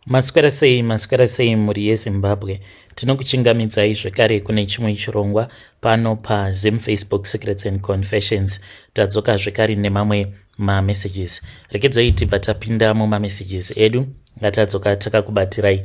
Maswera sei, maswera sei mhuri yeZimbabwe. Tinokuchingamidzai zvekare kune chimwe chirongwa pano paZim Facebook Secrets and Confessions. Tadzoka zvekare nemamwe mamessages. Regedzai tibva tapinda mumamessages edu ngatadzoka takakubatirai.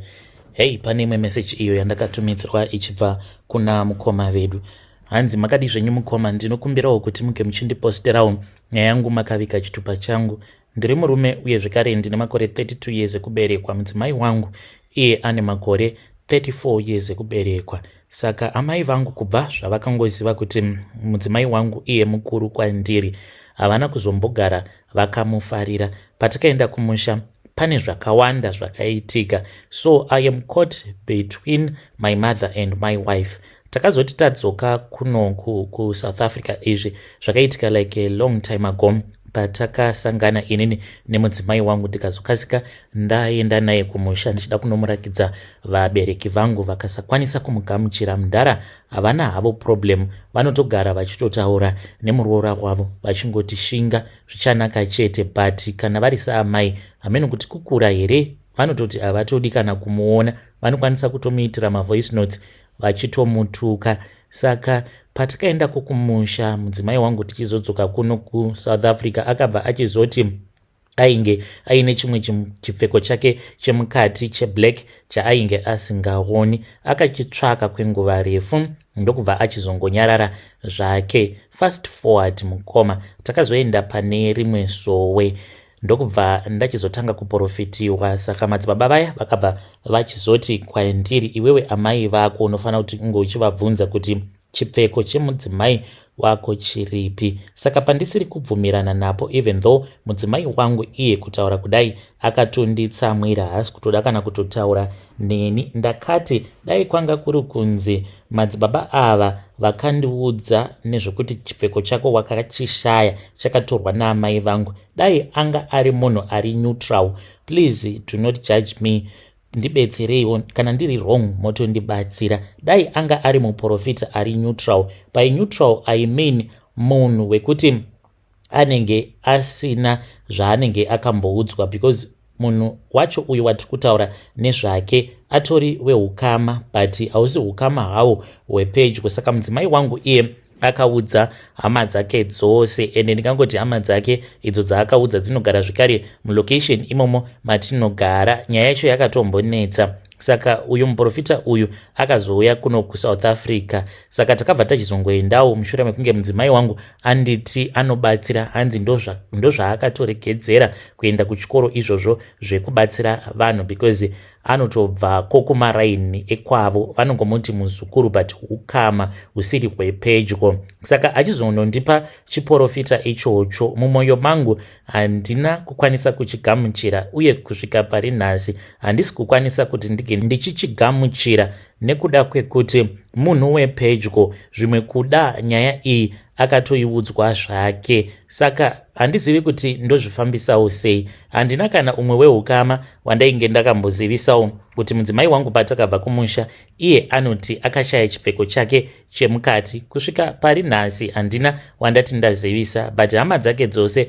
Hei, pane imwe message iyo yandakatumidzirwa ichibva kuna mukoma vedu. Hanzi makadi zvenyu mukoma, ndinokumbirawo kuti muge muchindiposterawo nyaya yangu makavika chitupa changu. Ndiri murume uye zvekare ndine makore 32 years ekuberekwa. Mudzimai wangu iye ane makore 34 years ekuberekwa. Saka amai vangu kubva zvavakangoziva kuti mudzimai wangu iye mukuru kwandiri, havana kuzombogara vakamufarira. Patakaenda kumusha pane zvakawanda zvakaitika, so I am caught between my mother and my wife. Takazoti tadzoka kuno kuSouth Africa, izvi zvakaitika like a long time ago patakasangana inini nemudzimai wangu, ndikazokasika ndaenda naye kumusha ndichida kunomurakidza vabereki vangu, vakasakwanisa kumugamuchira. Mudhara havana havo problem, vanotogara vachitotaura nemuroora wavo vachingoti shinga, zvichanaka chete. But kana vari saamai, hameno kuti kukura here, vanototi havatodi kana kumuona, vanokwanisa kutomuitira mavoice notes vachitomutuka. Saka patakaendako kumusha mudzimai wangu tichizodzoka kuno kuSouth Africa, akabva achizoti ainge aine chimwe chipfeko chake chemukati cheblack chaainge asingaoni, akachitsvaka kwenguva refu ndokubva achizongonyarara zvake. Fast forward mukoma, takazoenda pane rimwe sowe ndokubva ndachizotanga kuprofitiwa. Saka madzibaba vaya vakabva vachizoti kwandiri, "Iwewe amai vako unofanira kuti unge uchivabvunza kuti chipfeko chemudzimai wako chiripi." Saka pandisiri kubvumirana napo, even though mudzimai wangu iye kutaura kudai akatonditsamwira, haasi kutoda kana kutotaura neni. Ndakati dai kwanga kuri kunzi madzibaba ava vakandiudza nezvekuti chipfeko chako wakachishaya chakatorwa naamai vangu, dai anga ari munhu ari neutral. Please do not judge me, ndibetsereiwo kana ndiri wrong, motondibatsira. Dai anga ari muprofita ari neutral. By neutral I mean munhu wekuti anenge asina zvaanenge akamboudzwa, because munhu wacho uyu watiri kutaura nezvake atori weukama, but hausi ukama hwawo hwepedyo. Saka mudzimai wangu iye akaudza hama dzake dzose, ende ndingangoti hama dzake idzo dzaakaudza dzinogara zvekare mulocation imomo matinogara. Nyaya yacho yakatombonetsa. Saka uyu muprofita uyu akazouya kuno kuSouth Africa, saka takabva tachizongoendawo mushure mekunge mudzimai wangu anditi anobatsira. Hanzi ndozvaakatoregedzera kuenda kuchikoro izvozvo zvekubatsira vanhu, because anotobvako kumaraini ekwavo vanongomuti muzukuru, but ukama husiri hwepedyo. Saka achizonondipa chiprofita ichocho, mumwoyo mangu handina kukwanisa kuchigamuchira, uye kusvika pari nhasi handisi kukwanisa kuti ndige ndichichigamuchira nekuda kwekuti munhu wepedyo, zvimwe kuda nyaya iyi akatoiudzwa zvake. Saka handizivi kuti ndozvifambisawo sei. Handina kana umwe weukama wandainge ndakambozivisawo kuti mudzimai wangu patakabva kumusha iye anoti akashaya chipfeko chake chemukati. Kusvika pari nhasi handina wandati ndazivisa, but hama dzake dzose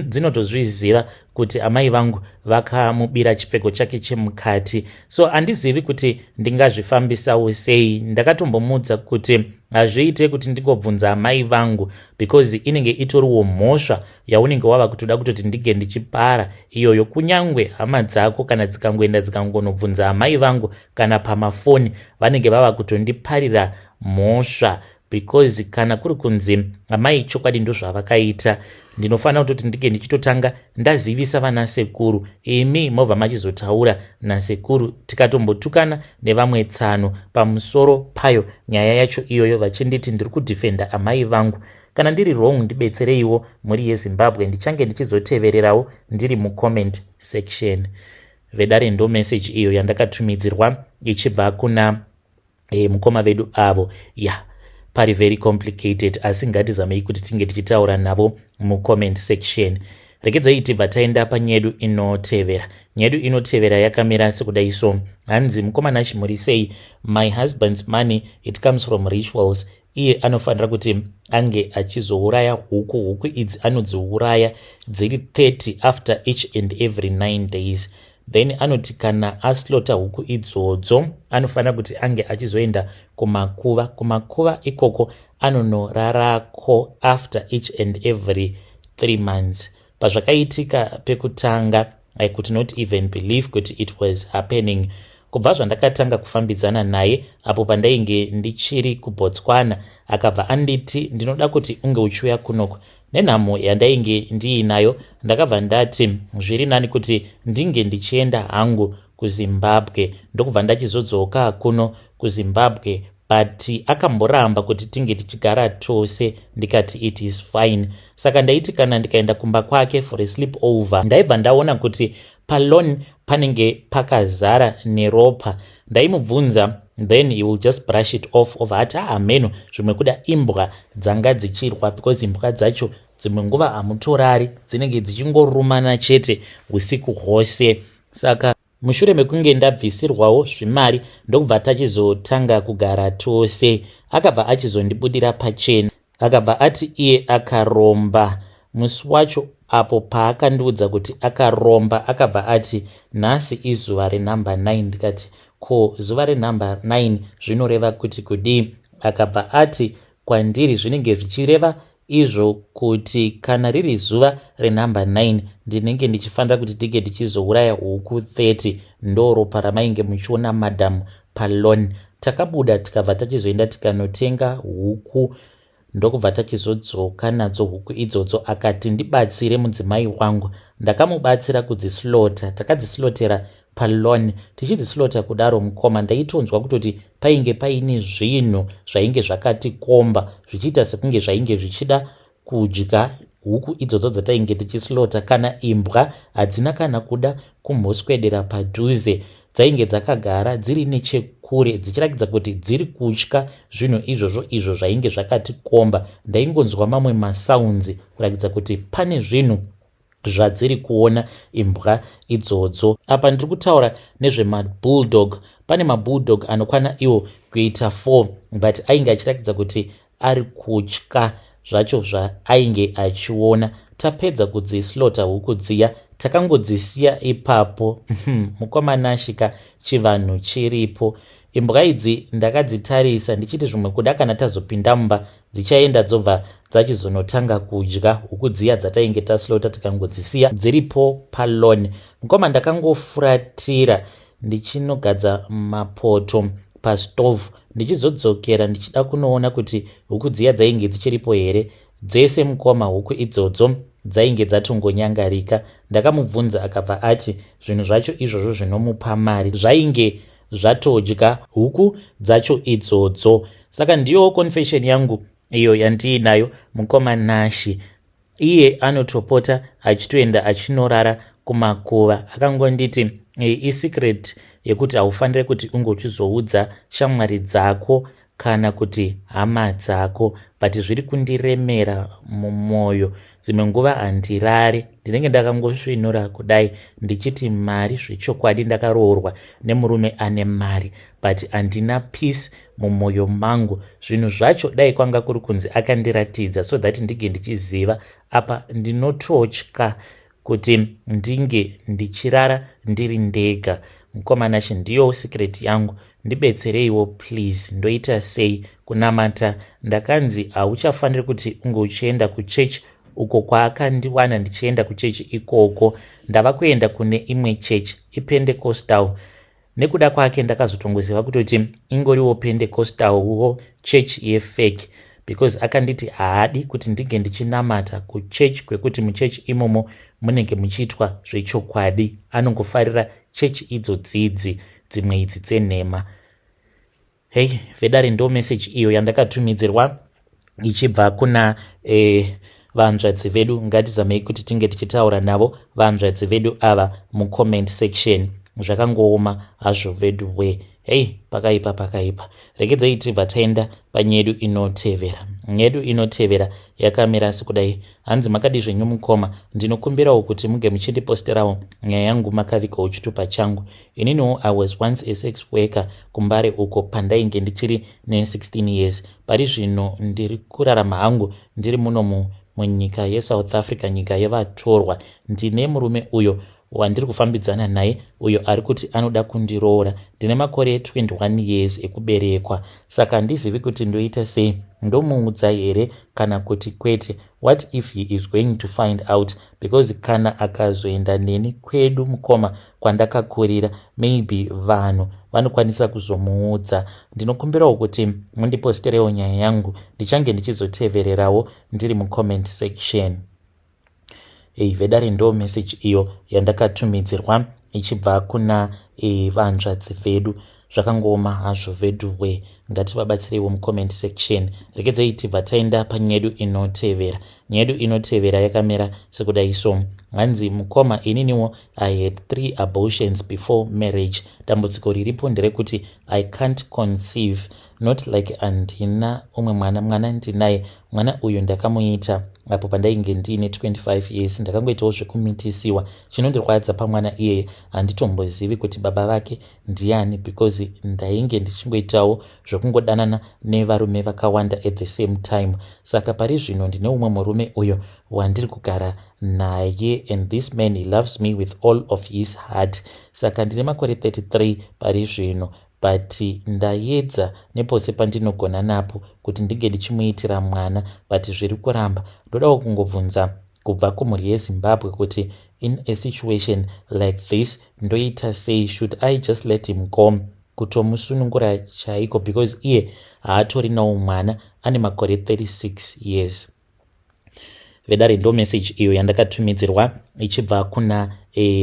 dzinotozviziva kuti amai vangu vakamubira chipfeko chake chemukati. So handizivi kuti ndingazvifambisawo sei. Ndakatombomudza kuti hazviite kuti ndingobvunza amai vangu, because inenge itoriwo mhosva yaunenge wava kutoda kutoti ndige ndichipara iyoyo. Kunyangwe hama dzako kana dzikangoenda dzikangonobvunza amai vangu kana pamafoni, vanenge vava kutondiparira mhosva, because kana kuri kunzi amai chokwadi ndozvavakaita, ndinofanira kutoti ndinge ndichitotanga ndazivisa vana sekuru, imi mobva machizotaura nasekuru. Tikatombotukana nevamwe tsano pamusoro payo nyaya yacho iyoyo, vachinditi ndiri kudefenda amai vangu. Kana ndiri wrong, ndibetsereiwo mhuri yeZimbabwe. Ndichange ndichizotevererawo ndiri mucomment section. Vedare, ndo message iyo yandakatumidzirwa ichibva kuna mukoma vedu avo. Ya yeah, pari very complicated, asi ngatizamei kuti tinge tichitaura navo mucomment section. Regedzai tibva taenda panyedu inotevera. Nyedu inotevera yakamira sekudai so. Hanzi, "Mukoma Nashi, muri sei? My husband's money, it comes from rituals. Iye anofanira kuti ange achizouraya huku. Huku idzi anodziuraya dziri 30 after each and every 9 days. Then anoti kana aslota huku idzodzo, anofanira kuti ange achizoenda kumakuva. Kumakuva ikoko anonorarako after each and every 3 months. Pazvakaitika pekutanga, I could not even believe kuti it was happening. Kubva zvandakatanga kufambidzana naye, apo pandainge ndichiri kuBotswana, akabva anditi, "Ndinoda kuti unge uchiuya kunoko." Nenhamo yandainge ndiinayo, ndakabva ndati zviri nani kuti ndinge ndichienda hangu kuZimbabwe, ndokubva ndachizodzoka kuno kuZimbabwe. But akamboramba kuti tinge tichigara tose. Ndikati it is fine. Saka ndaiti kana ndikaenda kumba kwake for a sleep over, ndaibva ndaona kuti palawn panenge pakazara neropa. Ndaimubvunza, then he will just brush it off, obva ati, "Hameno, zvimwe kuda imbwa dzanga dzichirwa," because imbwa dzacho dzimwe nguva hamutorari, dzinenge dzichingorumana chete usiku hwose. Saka mushure mekunge ndabvisirwawo zvimari, ndokubva tachizotanga kugara tose. Akabva achizondibudira pachena, akabva ati iye akaromba. Musi wacho apo paakandiudza kuti akaromba, akabva ati, "Nhasi izuva renhamba 9." Ndikati, "Ko, zuva renhamba 9 zvinoreva kuti kudii?" Akabva ati kwandiri, "Zvinenge zvichireva izvo kuti kana riri zuva renhamba 9, ndinenge ndichifanira kuti tinge ndichizouraya huku 30. Ndo ropa ramainge muchiona, madam, palawn." Takabuda, tikabva tachizoenda tikanotenga huku, ndokubva tachizodzoka nadzo huku idzodzo. Akati ndibatsire mudzimai wangu. Ndakamubatsira kudzislota. Takadzislotera palawn. Tichidzislota kudaro, mukoma, ndaitonzwa kutoti painge paine zvinhu zvainge zvakati komba, zvichiita sekunge zvainge zvichida kudya huku idzodzo dzatainge tichislota. Kana imbwa hadzina kana kuda kumboswedera padhuze, dzainge dzakagara dziri nechekure, dzichiratidza kuti dziri kutya zvinhu izvozvo izvo zvainge zvakati komba. Ndaingonzwa mamwe masounds kuratidza kuti pane zvinhu zvadziri kuona imbwa idzodzo. Apa ndiri kutaura nezvemabulldog. Pane mabulldog anokwana iwo kuita 4, but ainge achiratidza kuti ari kutya zvacho zvaainge achiona. Tapedza kudzislota huku dziya, takangodzisiya ipapo. Mukoma Nashi ka, chivanhu chiripo. Imbwa idzi ndakadzitarisa ndichiti zvimwe kuda kana tazopinda mumba dzichaenda, dzobva dzachizonotanga kudya huku dziya dzatainge taslota, tikangodzisiya dziripo palawn. Mukoma, ndakangofuratira ndichinogadza mapoto pastovhu. Ndichizodzokera ndichida kunoona kuti huku dziya dzainge dzichiripo here, dzese, mukoma, huku idzodzo dzainge dzatongonyangarika. Ndakamubvunza, akabva ati zvinhu zvacho izvozvo zvinomupa mari zvainge zvatodya huku dzacho idzodzo. Saka ndiyowo confession yangu iyo yandiinayo, mukoma Nashi. Iye anotopota achitoenda achinorara kumakuva. Akangonditi isecret yekuti haufaniri kuti unge uchizoudza shamwari dzako kana kuti hama dzako, but zviri kundiremera mumwoyo. Dzimwe nguva handirari, ndinenge ndakangosvinura kudai ndichiti mari. Zvechokwadi ndakaroorwa nemurume ane mari, but handina peace mumwoyo mangu. Zvinhu zvacho dai kwanga kuri kunzi akandiratidza so that ndinge ndichiziva. Apa ndinototya kuti ndinge ndichirara ndiri ndega. Mukoma Nashi, ndiyo secret yangu, ndibetsereiwo please. Ndoita sei? Kunamata ndakanzi hauchafaniri kuti unge uchienda kuchechi uko kwaakandiwana ndichienda kuchechi ikoko. Ndava kuenda kune imwe chechi, iPentecostal. Nekuda kwake ndakazotongoziva kutoti ingoriwo Pentecostalwo church yefake, because akanditi haadi kuti ndinge ndichinamata kuchechi kwekuti muchechi imomo munenge muchiitwa zvechokwadi. Anongofarira chechi idzo dzidzi dzimwe idzi dzenhema. Hei vedare, ndo meseji iyo yandakatumidzirwa ichibva kuna vanzvadzi vedu. Ngatizamei kuti tinge tichitaura navo vanzvadzi vedu ava mucomment section. Zvakangooma hazvo vedu we. Hei, pakaipa, pakaipa. Regedzai tibva taenda panyedu inotevera. Nyedu inotevera yakamira sekudai. Hanzi, "Makadi zvenyu mukoma? Ndinokumbirawo kuti muge muchindiposterawo nyaya yangu makavigawo chitupa changu. Ininiwo I was once a sex worker kuMbare uko pandainge ndichiri ne16 years. Pari zvino ndiri kurarama hangu ndiri munomu munyika yeSouth Africa, nyika yevatorwa. Ndine murume uyo Wandiri kufambidzana naye uyo ari kuti anoda kundiroora. Ndine makore 21 years ekuberekwa, saka handizivi kuti ndoita sei. Ndomuudza here kana kuti kwete? What if he is going to find out? Because kana akazoenda neni kwedu, mukoma, kwandakakurira, maybe vanhu vanokwanisa kuzomuudza. Ndinokumbirawo kuti mundiposterewo nyaya yangu. Ndichange ndichizotevererawo ndiri mucomment section. Ei, vedare, ndo message iyo yandakatumidzirwa ichibva kuna vanzvadzi vedu. Zvakangooma hazvo veduwe. Ngativabatsireiwo mucomment section. Regedzei tibva taenda panyaya yedu inotevera. Nyaya yedu inotevera yakamira sekudai so. Hanzi, "Mukoma, ininiwo I had three abortions before marriage. Dambudziko riripo nderekuti I can't conceive. Not like handina umwe mwana, mwana ndinaye. Mwana uyu ndakamuita apo pandainge ndiine 25 years. Ndakangoitawo zvekumitisiwa. Chinondirwadza pamwana iyeye, handitombozivi kuti baba vake ndiani, because ndainge ndichingoitawo zvokungodanana nevarume vakawanda at the same time. Saka pari zvino ndine umwe murume uyo wandiri kugara naye, and this man, he loves me with all of his heart. Saka ndine makore 33 pari zvino, but ndaedza nepose pandinogona napo kuti ndinge ndichimuitira mwana, but zviri kuramba. Ndodawo kungobvunza kubva kumhuri yeZimbabwe kuti in a situation like this ndoita sei? Should I just let him go, kutomusunungura chaiko, because iye haatorinawo mwana, ane makore 36 years?" Vedare, ndo message iyo yandakatumidzirwa ichibva kuna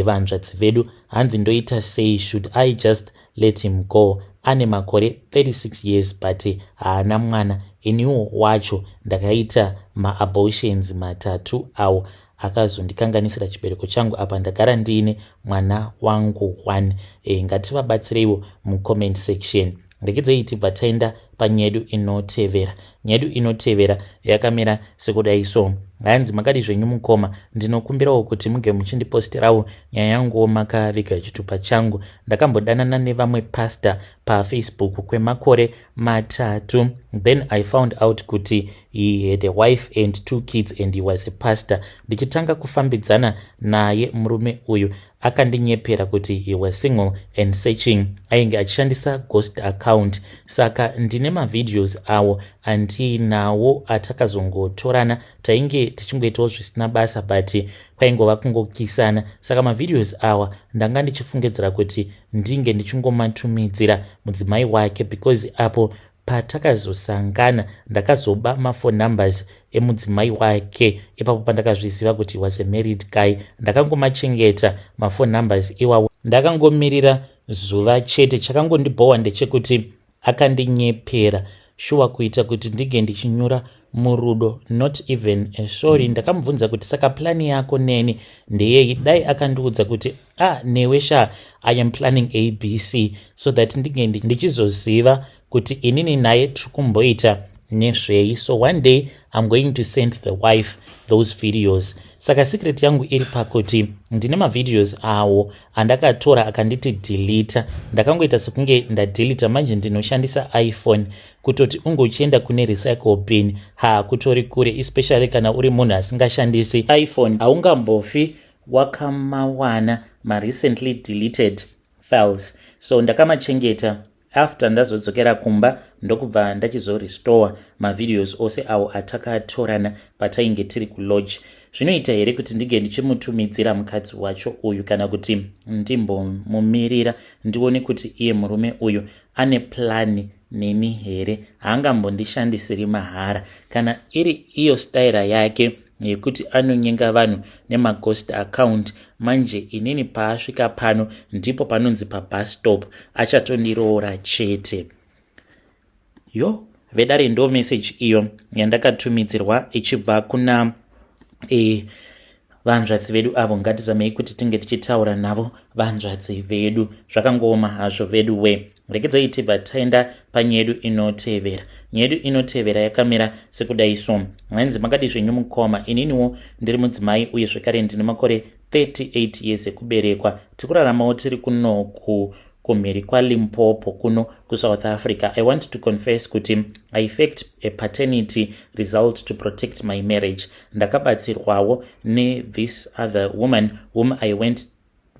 vanzvadzi vedu. Hanzi, "Ndoita sei? Should I just let him go? Ane makore 36 years, but haana mwana. Iniwo wacho ndakaita maabortions matatu awo akazondikanganisira chibereko changu. Apa ndagara ndiine mwana wangu one." Ngativabatsireiwo mucomment section. Regedzei tibva taenda panyaya yedu inotevera. Nyaya yedu inotevera yakamira sekudai so. Hanzi, "Makadi zvenyu mukoma? Ndinokumbirawo kuti muge muchindiposterawo nyaya yanguwo makaviga chitupa changu. Ndakambodanana nevamwe pastor paFacebook kwemakore 3. Then I found out kuti he had a wife and two kids and he was a pastor. Ndichitanga kufambidzana naye, murume uyu akandinyepera kuti he was single and searching. Ainge achishandisa ghost account. Saka ndine mavideos awo andiinawo atakazongotorana. Tainge tichingoitawo zvisina basa, but kwaingova kungokisana. Saka mavideos awa ndanga ndichifungidzira kuti ndinge ndichingomatumidzira mudzimai wake, because apo patakazosangana ndakazoba maphone numbers emudzimai wake. Ipapo pandakazviziva kuti was a married guy. Ndakangomachengeta maphone numbers iwawo, ndakangomirira zuva chete. Chakangondibhowa ndechekuti akandinyepera shuwa, kuita kuti ndinge ndichinyura murudo. Not even a sorry. Ndakamubvunza kuti saka plan yako neni ndeyei? Dai akandiudza kuti, ah, newe sha, I am planning ABC, so that ndinge ndichizoziva kuti inini naye tiri kumboita nezvei. So one day I'm going to send the wife those videos. Saka secret yangu iri pakuti ndine mavideos awo andakatora akanditi delete. Ndakangoita sekunge ndadeleta. Manje ndinoshandisa iPhone. Kutoti unge uchienda kune recycle bin, ha, kutori kure, especially kana uri munhu asingashandisi iPhone. Haungambofi wakamawana marecently deleted files. So ndakamachengeta. After ndazodzokera kumba, ndokubva ndachizorestore mavideos ose awo atakatorana patainge tiri kulodge. Zvinoita here kuti ndinge ndichimutumidzira mukadzi wacho uyu, kana kuti ndimbomumirira ndione kuti iye murume uyu ane plan neni here? Haangambondishandisiri mahara kana iri iyo staira yake yekuti anonyenga vanhu nemaghost account. Manje inini paasvika pano ndipo panonzi pabus stop, achatondiroora chete." Yo, vedare, ndo message iyo yandakatumidzirwa ichibva kuna vanzvadzi vedu avo. Ngatizamei kuti tinge tichitaura navo vanzvadzi vedu. Zvakangooma hazvo vedu we. Regedzai tibva taenda panyaya yedu inotevera. Nyaya yedu inotevera yakamira sekudai so. Hanzi, "Makadi zvenyu mukoma? Ininiwo ndiri mudzimai uye zvekare ndine makore 38 years ekuberekwa. Tikuraramawo tiri kunoku kumhiri kwaLimpopo kuno kuSouth Africa. I want to confess kuti I faked a paternity result to protect my marriage. Ndakabatsirwawo nethis other woman whom I went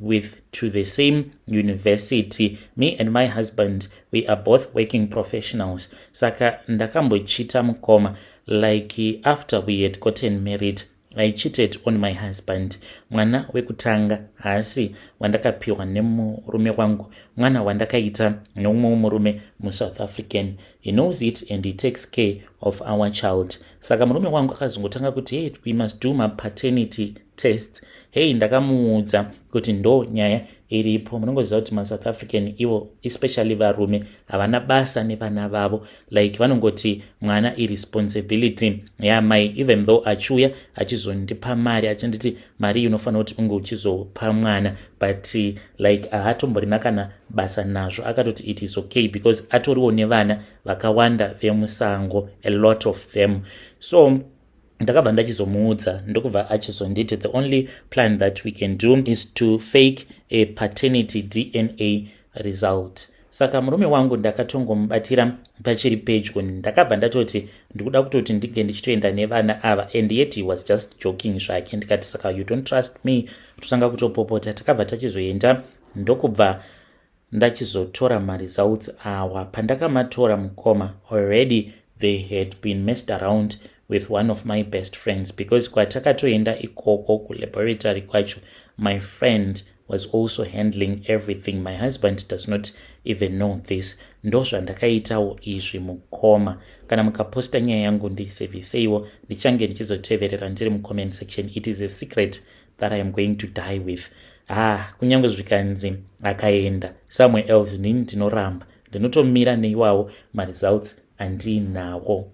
with to the same university. Me and my husband, we are both working professionals. Saka ndakambochita, mukoma. Like, after we had gotten married, I cheated on my husband. Mwana wekutanga haasi wandakapiwa nemurume wangu, mwana wandakaita neumwe murume muSouth African. He knows it and he takes care of our child. Saka murume wangu akazongotanga kuti, "Hey, we must do mapaternity test." Hey, ndakamuudza kuti ndo nyaya iripo. Munongoziva kuti maSouth African ivo, especially varume, havana basa nevana vavo. Like, vanongoti mwana iresponsibility yamai, even though achiuya achizondipa mari, achinditi mari iyi unofanira kuti unge uchizopa mwana, but like, haatomborina kana basa nazvo. Akatoti it is okay because atoriwo nevana vakawanda vemusango, a lot of them. So ndakabva ndachizomuudza, ndokubva achizonditi the only plan that we can do is to fake a paternity DNA result. Saka murume wangu ndakatongomubatira pachiri pedyo. Ndakabva ndatoti ndikuda kutoti ndinge ndichitoenda nevana ava, and yet he was just joking zvake. Ndikati, "Saka you don't trust me?" Totanga kutopopota. Takabva tachizoenda, ndokubva ndachizotora maresults awa. Pandakamatora, mukoma, already they had been messed around with one of my best friends, because kwatakatoenda ikoko kulaboratory kwacho, my friend was also handling everything. My husband does not even know this. Ndo zvandakaitawo izvi, mukoma. Kana mukaposta nyaya yangu, ndiseviseiwo, ndichange ndichizoteverera ndiri mucomment section. It is a secret that I am going to die with. Ah, kunyange zvikanzi akaenda somewhere else, ndini ndinoramba, ndinotomira neiwawo maresults andiinawo.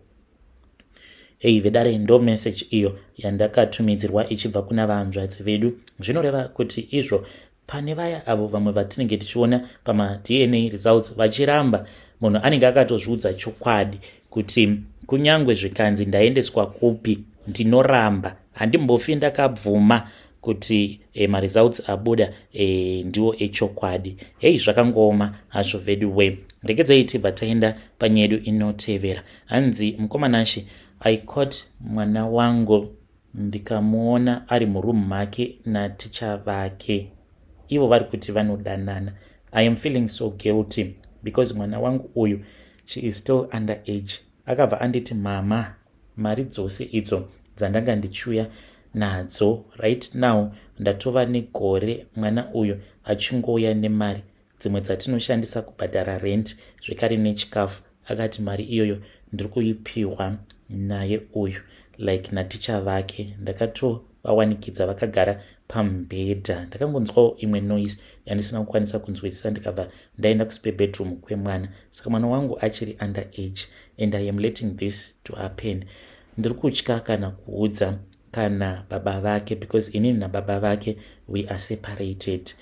Hei vedare, ndo message iyo yandakatumidzirwa ichibva kuna vahanzvadzi vedu. Zvinoreva kuti izvo pane vaya avo vamwe vatinenge tichiona pamaDNA results vachiramba, munhu anenge akatozviudza chokwadi kuti kunyange zvikanzi ndaendeswa kupi, ndinoramba, handimbofi ndakabvuma kuti maresults abuda ndiwo echokwadi. Hei, zvakangooma hazvo vedu we. Regedzai tibva taenda panyaya yedu inotevera. Hanzi, "Mukoma Nashe, I caught mwana wangu ndikamuona ari murumu make naticha vake. Ivo vari kuti vanodanana. I am feeling so guilty because mwana wangu uyu, she is still under age. Akabva anditi, 'Mama, mari dzose idzo dzandanga ndichiuya nadzo, right now ndatova negore mwana uyu achingouya nemari dzimwe dzatinoshandisa kubhadhara rent zvekare nechikafu. Akati mari iyoyo ndiri kuipiwa naye uyu, like naticha vake. Ndakatovawanikidza vakagara pamubhedha. Ndakangonzwawo imwe noise yandisina kukwanisa kunzwisisa, ndikabva ndaenda kuspare bedroom kwemwana. Saka mwana wangu achiri under age and I am letting this to happen. Ndiri kutya kana kuudza kana baba vake because inini nababa vake, we are separated.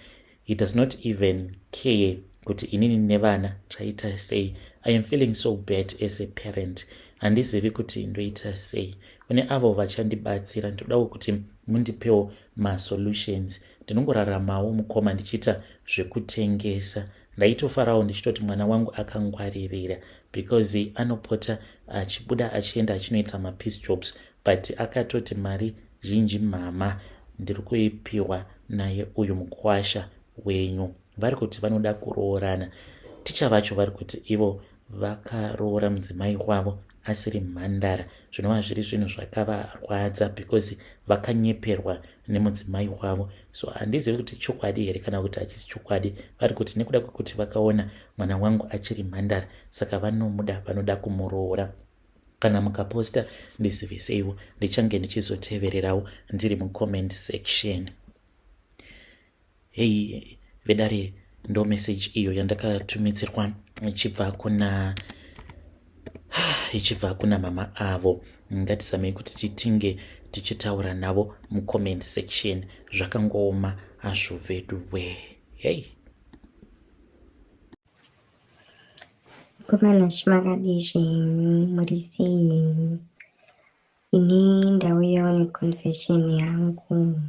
He does not even care kuti inini nevana taita sei. I am feeling so bad as a parent. Handizivi kuti ndoita sei. Kune avo vachandibatsira, ndodawo kuti mundipewo masolutions. Ndinongoraramawo, mukoma, ndichiita zvekutengesa. Ndaitofarawo ndichitoti mwana wangu akangwaririra because anopota achibuda achienda achinoita mapiece jobs, but akatoti mari zhinji, mama, ndiri kuipiwa naye uyu mukwasha wenyu. Vari kuti vanoda kuroorana. Ticha vacho vari kuti ivo vakaroora mudzimai wavo asiri mhandara, zvinova zviri zvinhu zvakavarwadza because vakanyeperwa nemudzimai wavo. So handizivi kuti chokwadi here kana kuti hachisi chokwadi. Vari kuti nekuda kwekuti vakaona mwana wangu achiri mhandara, saka vanomuda, vanoda kumuroora. Kana mukaposta, ndiziviseiwo, ndichange ndichizotevererawo ndiri mucomment section." Hei vedare, ndo message iyo yandakatumidzirwa ichibva kuna mama avo. Ngatizamei kuti titinge tichitaura navo mucomment section. Zvakangooma hazvo vedu we. Hei. Mukoma Nashe, makadii zvenyu? Muri sei? Ini ndauyawo neconfession yangu.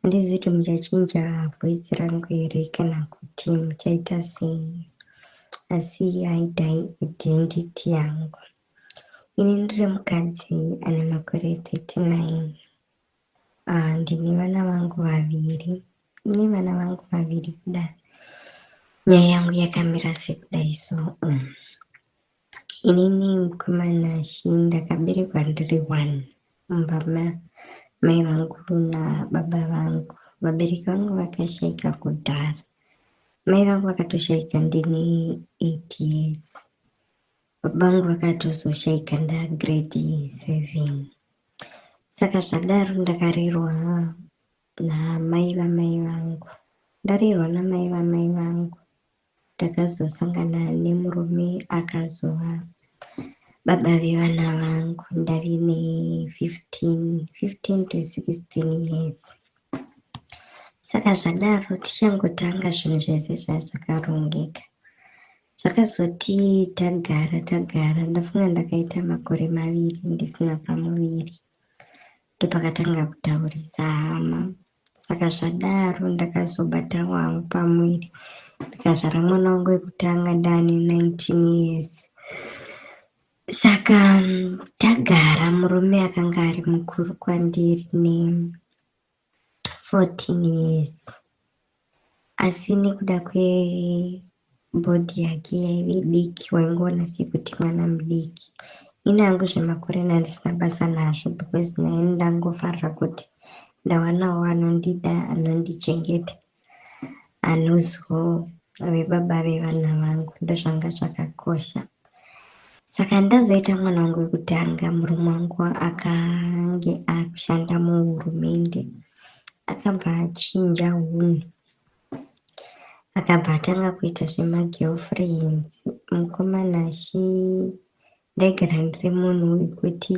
Handizivi kuti muchachinja voice rangu here kana kuti muchaita sei, asi haidai identity yangu. Ini ndiri mukadzi ane makore 39. Ndine vana vangu vaviri. Nevana vangu vaviri kuda nyaya yangu yakamira sekudai so Inini mukomana shi ndakaberekwa ndiri one mumba mai vangu nababa vangu. Vabereki vangu vakashaika kudhara. Mai vangu vakatoshaika ndine 8 years. Baba vangu vakatozoshaika ndagrade 7. Saka zvadaro ndakarerwa namai vamai vangu. Ndarerwa namai vamai vangu ndakazosangana nemurume akazova baba vevana vangu ndave ne 15, 15 to 16 years. Saka zvadaro tichangotanga zvinhu zvese zvazvakarongeka. Zvakazoti tagara tagara ndafunga ndakaita makore maviri ndisina pamuviri. Ndopakatanga kutaurisa hama. Saka zvadaro ndakazobata wangu pamuviri ndikazvara mwana wangu wekutanga ndane 19 years. Saka tagara murume akanga ari mukuru kwandiri ne 14 years asi nekuda kwebhodhi yake yaive diki waingoona sekuti mwana mudiki. Ini hangu zvemakore ndandisina basa nazvo because naye ndangofarira kuti ndawanawo anondida anondichengeta anozove baba vevana vangu ndozvanga zvakakosha. Saka ndazoita mwana wangu wekutanga murume wangu akange akushanda muhurumende akabva achinja hunhu akabva atanga kuita zvemagirlfriends mukomana shi ndaigara ndiri munhu wekuti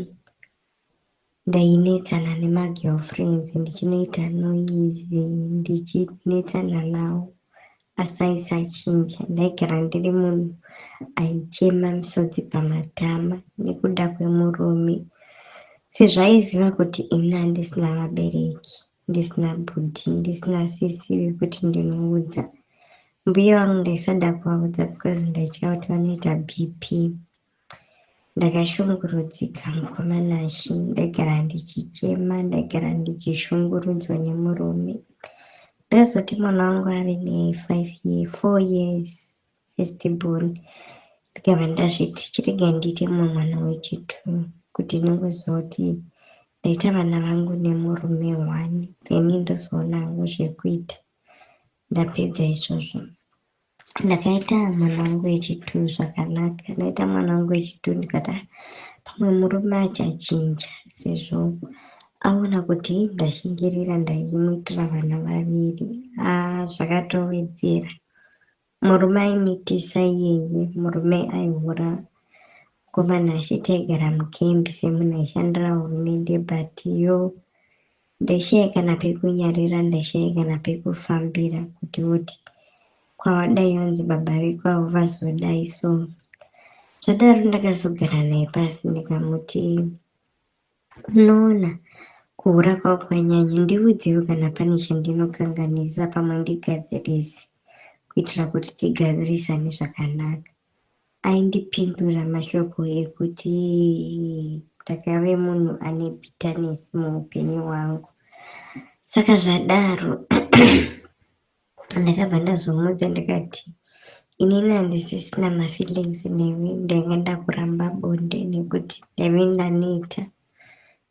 Ndainetsana nemagirlfriends ndichinoita noise ndichinetsana nawo asi aisachinja. Ndaigara ndiri munhu aichema misodzi pamatama nekuda kwemurume sezvo aiziva kuti ini handisina vabereki, ndisina bhudhi, ndisina sisi vekuti ndinoudza. Mbuya vangu ndaisada kuvaudza because ndaitya kuti vanoita BP. Ndakashungurudzika mukoma Nashy ndaigara ndichichema ndaigara ndichishungurudzwa nemurume. Ndakazoti mwana wangu ave ne5 year, 4 years first born ndikabva ndazviti chirega ndiite mumwe mwana wechitwo kuti ndingoziva kuti ndaita vana vangu nemurume one then ndozoona hangu zvekuita ndapedza izvozvo. Ndakaita mwana wangu wechitwo zvakanaka. Ndaita mwana wangu wechitwo ndikati ah, pamwe murume achachinja sezvo aona kuti ndashingirira ndaimuitira vana vaviri. Ah, zvakatowedzera. Murume aimitisa iyeye, murume aihura mukomana achiti aigara mukembi semunhu aishandira hurumende but yo Ndaishaya kana pekunyarira ndaishaya kana pekufambira kuti uti kwawadai vanzi baba vekwavo vazodai so zvadaro ndakazogara naye pasi ndikamuti unoona kuhura kwako kwanyanya ndiudzewo kana pane chandinokanganisa pamwe ndigadzirise kuitira kuti tigadzirisane zvakanaka Aindipindura mashoko ekuti ndakave munhu ane bitterness muupenyu hwangu. Saka zvadaro ndakabva ndazomuudza ndikati inini handisisina mafeelings newe ndainge ndakuramba bonde nekuti ndaive ndaneta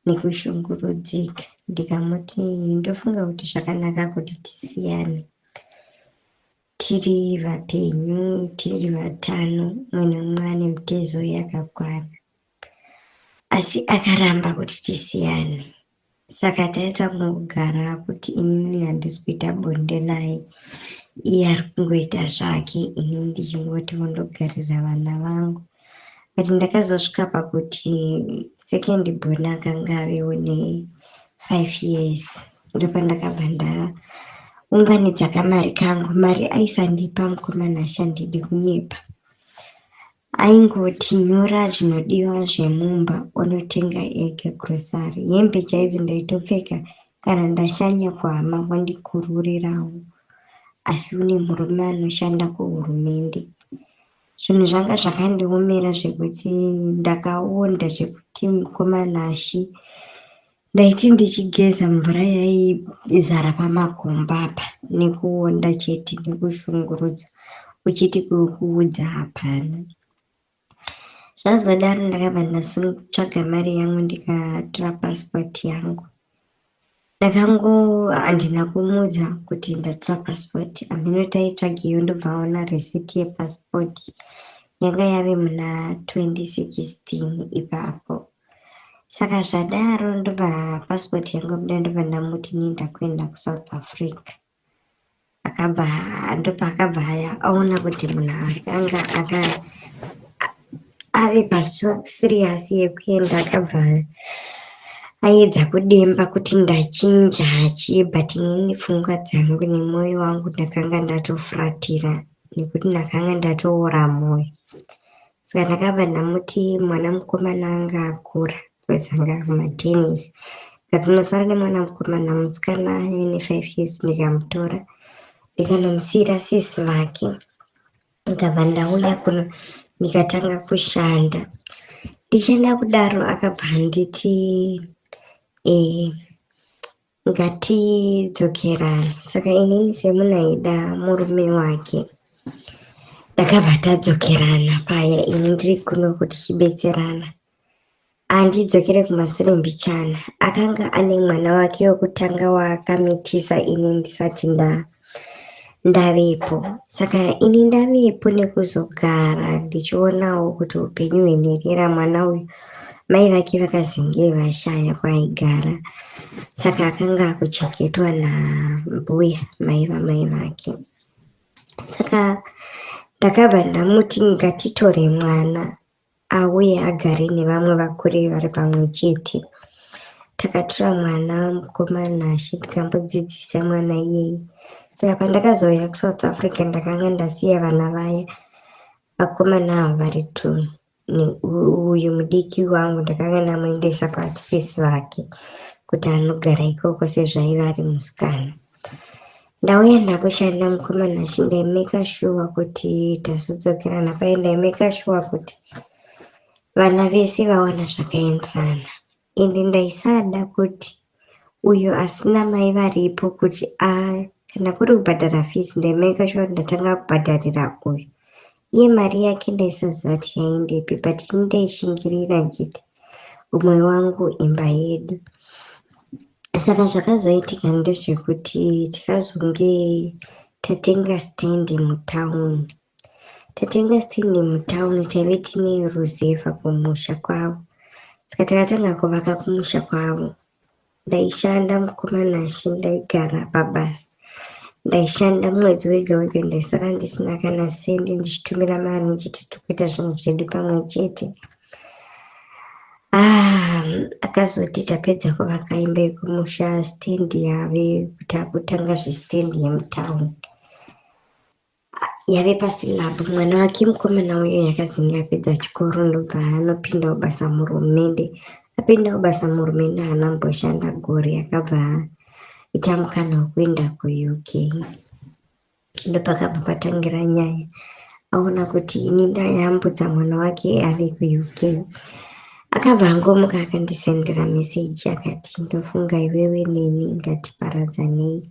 nekushungurudzika. Ndikamuti ndofunga kuti zvakanaka kuti tisiyane. Tiri vapenyu, tiri vatano, mumwe nemumwe ane mitezo yakakwana. Asi akaramba kuti tisiyane. Saka taita kungogara kuti inini handisi kuita bonde naye, iye ari kungoita zvake, ini ndichingoti vondogarira vana vangu. But ndakazosvika pakuti second born akanga avewo ne5 years. Ndopandakabva ndaunganidza kamari kangu. Mari aisandipa mukomana ashandidi kunyepa. Aingoti nyora zvinodiwa zvemumba onotenga ega grocery. Hembe chaidzo ndaitopfeka kana ndashanya kuhama vondikururirawo. Asi une murume anoshanda kuhurumende. Zvinhu zvanga zvakandiomera zvekuti ndakaonda zvekuti mukoma Nashy. Ndaiti ndichigeza mvura yaizara pamakumbo apa nekuonda chete nekushungurudzwa uchiti kukuudza hapana. Zvazodaro ndakabva ndatsvaga mari yangu ndikatora passport yangu. Ndakango handina kumuudza kuti ndatora passport hameno taitsvageyo ndobva aona receipt yepassport yanga yave muna 2016 ipapo. Saka zvadaro ndobva passport yangu yabuda ndobva ndamuti ini ndakuenda kuSouth Africa. Akabva ndopaakabva aona kuti munhu akanga aka ave paserious yekuenda akabva aedza kudemba kuti ndachinja chii but inini pfungwa dzangu nemwoyo wangu ndakanga ndatofuratira nekuti ndakanga ndatoora mwoyo. Saka ndakabva ndamuti mwana mukomana anga akura because anga akumatenis. Ndikati unosara nemwana mukomana musikana ane 5 years ndikamutora ndikanomusiyira sisi vake. Ndikabva ndauya kuno ndikatanga kushanda. Ndichienda kudaro akabva anditi eh, ngatidzokerane. Saka inini semunhu aida murume wake ndakabva tadzokerana paya ini ndiri kuno kuti tichibetserana. Handidzokere kumasure mbichana. Akanga ane mwana wake wekutanga waakamitisa ini ndisati nda ndavepo. Saka ini ndavepo nekuzogara ndichionawo kuti upenyu hwenherera mwana uyu mai vake vakazenge vashaya kwaaigara. Saka akanga akuchengetwa nambuya mai vamai vake. Saka ndakabva ndamuti ngatitore mwana auye agare nevamwe vakure vari pamwe chete. Takatora mwana mukomana Nashe tikambodzidzisa mwana iyeye. Saka pandakazouya kuSouth Africa ndakanga ndasiya vana vaya vakomana ava vari two. Uyu mudiki wangu ndakanga ndamuendesa kwatisisi vake kuti anogara ikoko sezvo aiva ari musikana. Ndauya ndakushanda mukoma Nashe ndaimeka shuwa kuti tazodzokerana paye ndaimeka shuwa kuti vana vese vawana zvakaenderana. Ende ndaisada kuti uyo asina mai varipo kuti a kana kuri kubhadhara fees ndaimeka shuwa kuti ndatanga kubhadharira uyu. Iye mari yake ndaisaziva kuti yaendepi but ini ndaishingirira ndichiti umwe wangu imba yedu. Saka zvakazoitika ndezvekuti tikazonge tatenga stand mutown. Tatenga stand mutown taive tine ruzevha kumusha kwavo. Saka takatanga kuvaka kumusha kwavo. Ndaishanda mukoma Nashe ndaigara pabasa. Ndaishanda mwedzi wega wega ndaisara ndisina kana sendi ndichitumira mari ndichiti tiri kuita zvinhu zvedu pamwe chete. Ah, akazoti tapedza kuvaka imba yekumusha stand yave kutanga zvestand yemutown. Yave pasilab mwana wake mukomana uyo yakazenge apedza chikoro ndobva anopindawo basa muhurumende. Apindawo basa muhurumende haana kumboshanda gore akabva aita mukana wekuenda kuUK. Ndopakabva patangira nyaya aona kuti ini ndayambutsa mwana wake ave kuUK. Akabva angomuka akandisendera meseji akati ndofunga iwewe neni ngatiparadzanei.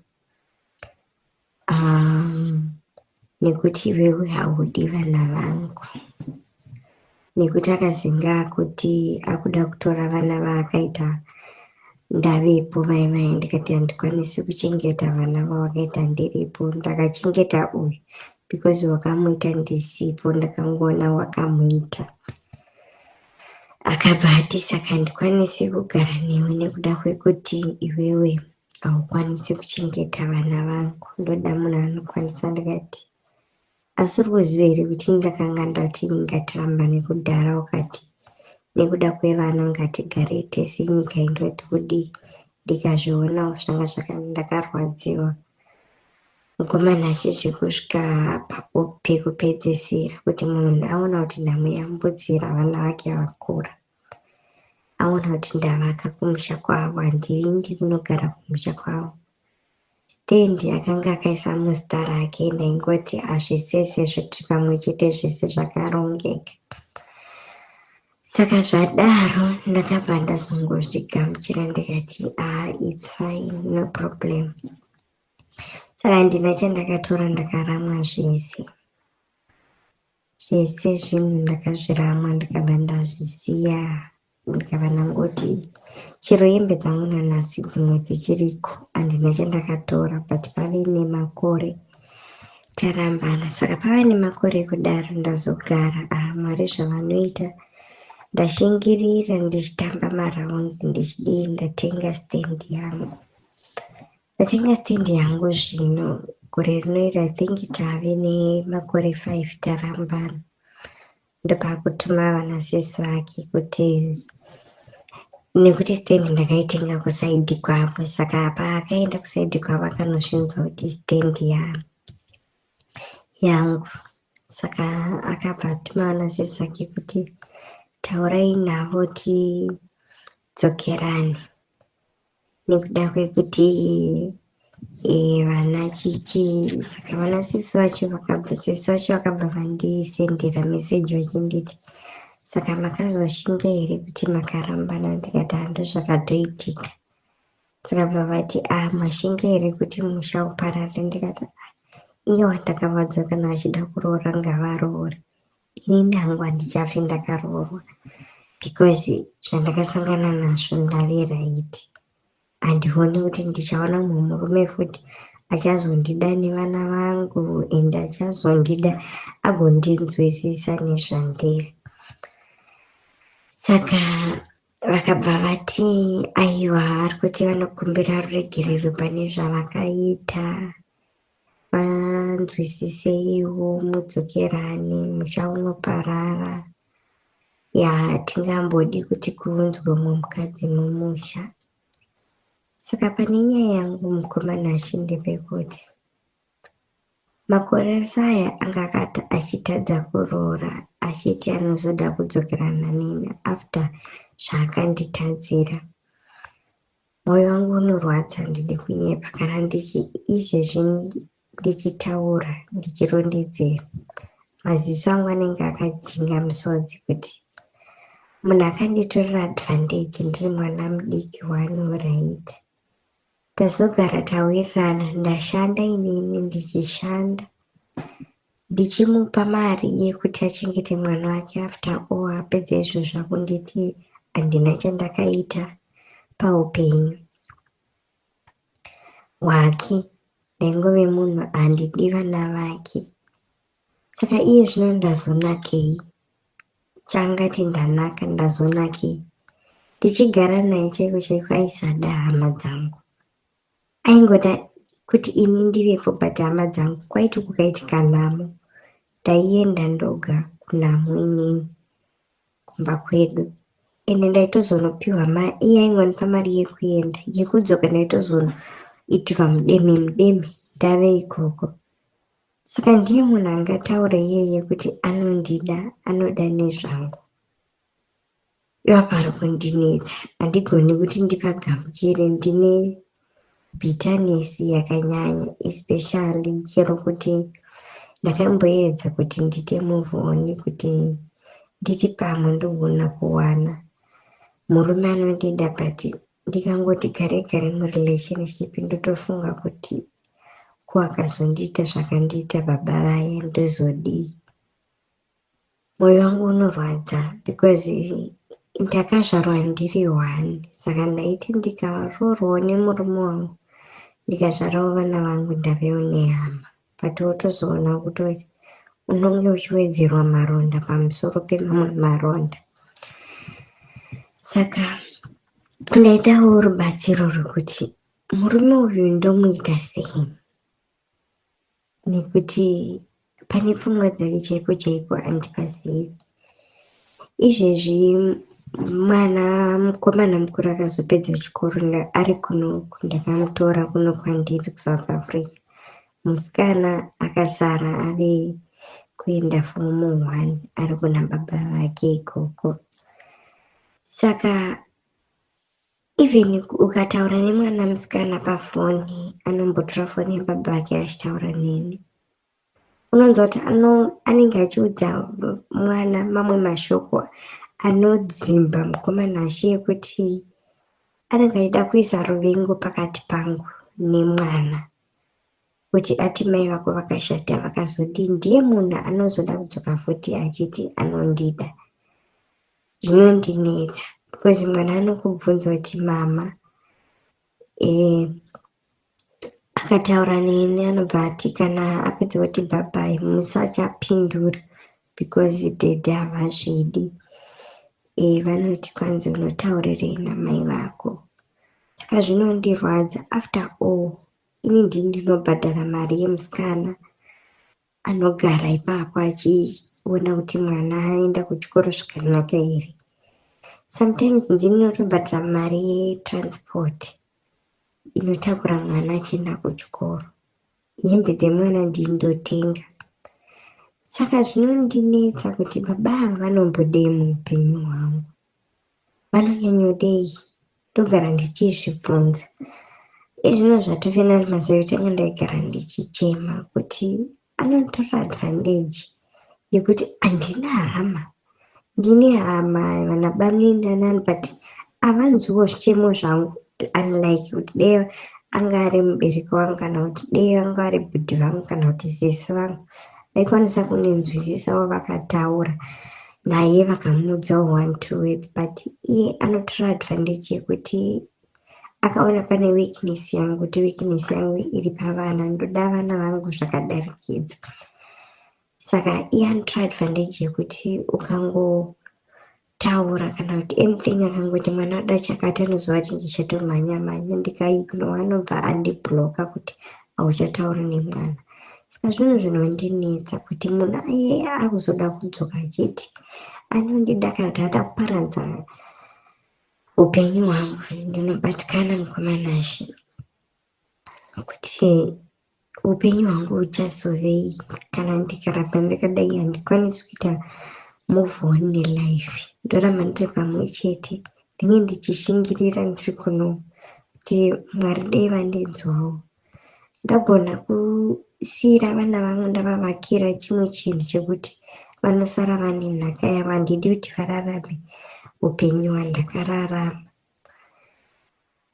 Nekuti iwewe haudi vana vangu. Nekuti akazenge akuti akuda kutora vana vaakaita ndavepo vaya vaya ndikati handikwanisi kuchengeta vana vawakaita ndiripo. Ndakachengeta uyu because wakamuita ndisipo ndakangoona wakamuita. Akabva ati saka handikwanisi kugara newe nekuda kwekuti iwewe haukwanisi kuchengeta vana vangu ndoda munhu anokwanisa ndikati asi uri kuziva here kuti ndakanga ndati ngatirambane kudhara ukati nekuda kwevana ngatigarei tese nyika indoti kudii ndikazvionawo zvanga zvaka ndakarwadziwa mukomana achizvi kusvika pekupedzisira kuti munhu aona kuti ndamuyambudzira vana vake vakura aona kuti ndavaka kumusha kwavo handiendi kunogara kumusha kwavo. Stand akanga akaisa muzita rake ndaingoti hazvise sezvo tiri pamwe chete zvese zvakarongeka. Saka zvadaro ndakabva ndazongozvigamuchira ndikati, "Ah, it's fine, no problem." Saka handina chandakatora, ndakaramwa zvese zvese zvinhu, ndakazviramwa, ndikabva ndazvisiya, ndikabva ndangoti chero hembe dzangu nanhasi dzimwe dzichiriko, handina chandakatora. But pave nemakore tarambana. Saka pava nemakore kudaro ndazogara. Ah, Mwari zvavanoita, ndashingirira ndichitamba maraundi, ndichidii, ndatenga stand yangu. Ndatenga stand yangu zvino gore rinoiri. I think tave nemakore 5 tarambana. Ndopakutuma vanasisi vake kuti, nekuti stand ndakaitenga kuside kwavo, saka paakaenda kuside kwavo akanozvinzwa kuti stand yangu. Saka akabva atuma vanasisi vake kuti taurai navo tidzokerane, nekuda kwekuti vana chichi. Saka vanasisi vacho vakabva, sisi vacho vakabva vandisendera meseji vachinditi, "Saka makazoshinga here kuti makarambana?" Ndikati, "Hando zvakatoitika." Saka bva vati, "A, mashinga here kuti musha uparare?" Ndikati, "Ah, iye wandakavadza kana vachida kuroora ngavaroore, inini hangu handichafi ndakaroorwa, because zvandakasangana nazvo ndave right. Handioni kuti ndichaona mumwe murume futi achazondida nevana vangu and achazondida agondinzwisisa nezvandiri." Saka vakabva vati aiwa, vari kuti vanokumbira ruregerero pane zvavakaita, vanzwisiseiwo, mudzokerane, musha unoparara, ya hatingambodi kuti kuunzwe mumwe mukadzi mumusha. Saka pane nyaya yangu, mukoma Nashe, ndepekuti makore ese aya anga akati achitadza kuroora, achiti anozoda kudzokerana neni after zvaakanditadzira. Mwoyo wangu unorwadza, handidi kunyepa. Kana izvezvi ndichitaura, ndichirondedzera, maziso angu anenge akajinga misodzi, kuti munhu akanditorera advantage ndiri mwana mudiki one. Right, tazogara tawirirana, ndashanda inini, ndichishanda ndichimupa mari yekuti achengete mwana wake. After all, apedza izvozvo akunditi handina chandakaita paupenyu hwake, ndaingove munhu handidi vana vake. Saka iye zvino ndazonakei? Changati ndanaka, ndazonakei? Ndichigara naye chaiko chaiko aisada hama dzangu, aingoda kuti ini ndivepo, but hama dzangu kwaiti kukaitika nhamo ndaienda ndoga kunhamo inini kumba kwedu, ende ndaitozonopiwa mari. Iye aingondipa mari yekuenda, yekudzoka ndaitozonoitirwa mudeme mudeme ndave ikoko. Saka ndiye munhu angataura iyeye kuti anondida, anoda nezvangu? Ipapo ari kundinetsa, handigoni kuti ndipagamuchire. Ndine bitterness yakanyanya, especially chero kuti ndakamboedza kuti ndiite move on, kuti nditi pamwe ndogona kuwana murume anondida, but ndikangoti gare gare murelationship ndotofunga kuti ko akazondiita zvakandiita baba vaya, ndozodii? Mwoyo wangu unorwadza because ndakazvarwa ndiri one, saka ndaiti ndikaroorwawo nemurume wangu, ndikazvarawo vana vangu, ndavewo nehama. But wotozoona kuti unonge uchiwedzerwa maronda pamusoro pemamwe maronda. Saka ndaidawo rubatsiro rwekuti murume uyu ndomuita sei, nekuti pane pfungwa dzake chaipo chaipo handipazivi. Izvezvi mwana mukomana mukuru akazopedza chikoro ari kunoku, ndakamutora kuno kwandiri kuSouth Africa. Musikana akasara ave kuenda form 1, ari kuna baba vake ikoko. Saka even ukataura nemwana musikana pafoni, anombotora foni yababa vake achitaura neni, unonzwa kuti anenge achiudza mwana mamwe mashoko. Anodzimba mukoma Nashe yekuti anenge achida kuisa ruvengo pakati pangu nemwana kuti ati mai vako vakashata vakazodii. Ndiye munhu anozoda kudzoka futi achiti anondida. Zvinondinetsa because mwana anokubvunza kuti mama akataura neni anobva ati kana apedza kuti bye-bye musachapindura because daddy havazvidi. Vanoti kwanzi unotaurirei namai vako. Saka zvinondirwadza after all ini ndini ndinobhadhara mari yemusikana anogara ipapo achiona kuti mwana aenda kuchikoro zvakanaka here. Sometimes ndini ndinotobhadhara mari yetransport inotakura mwana achienda kuchikoro. Hembe dzemwana ndini ndotenga. Saka zvinondinetsa kuti baba ava vanombodei muupenyu hwangu. Vanonyanyodei? Ndogara ndichizvibvunza. Izvino zvatove nani mazuva ekutanga ndaigara ndichichema kuti anotora advantage yekuti handina hama. Ndine hama vana bamunini nanani but havanzwiwo zvichemo zvangu unlike kuti dai anga ari mubereki wangu kana kuti dai vanga vari bhudhi vangu kana kuti sisi vangu vaikwanisa kundinzwisisawo vakataura naye vakamuudzawo one two words but iye anotora advantage yekuti akaona pane weakness yangu kuti weakness yangu iri pavana ndoda vana vangu zvakadarikidza. Saka iye anotora advantage yekuti ukangotaura kana kuti anything akangoti mwana oda chakati anoziva kuti ndichatomhanya mhanya ndikaignore anobva andibloka kuti hauchatauri nemwana. Saka zvinhu zvinondinetsa kuti munhu iye akuzoda kudzoka achiti anondida kana kuti ada kuparadza upenyu hwangu. Ndinobatikana mukoma Nashe kuti upenyu hwangu huchazovei kana ndikaramba ndakadai handikwanisi kuita move on nelife. Ndoramba ndiri pamwe chete ndinge ndichishingirira ndiri kuno kuti Mwari dai vandinzwawo. Ndagona kusiyira vana vangu ndavavakira chimwe chinhu chekuti vanosara vane nhaka yavo. Handidi kuti vararame upenyu hwandakararama.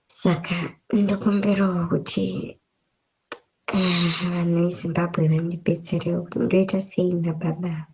Saka ndokumbirawo kuti vanhu veZimbabwe vandibetserewo kuti ndoita sei nababa ava.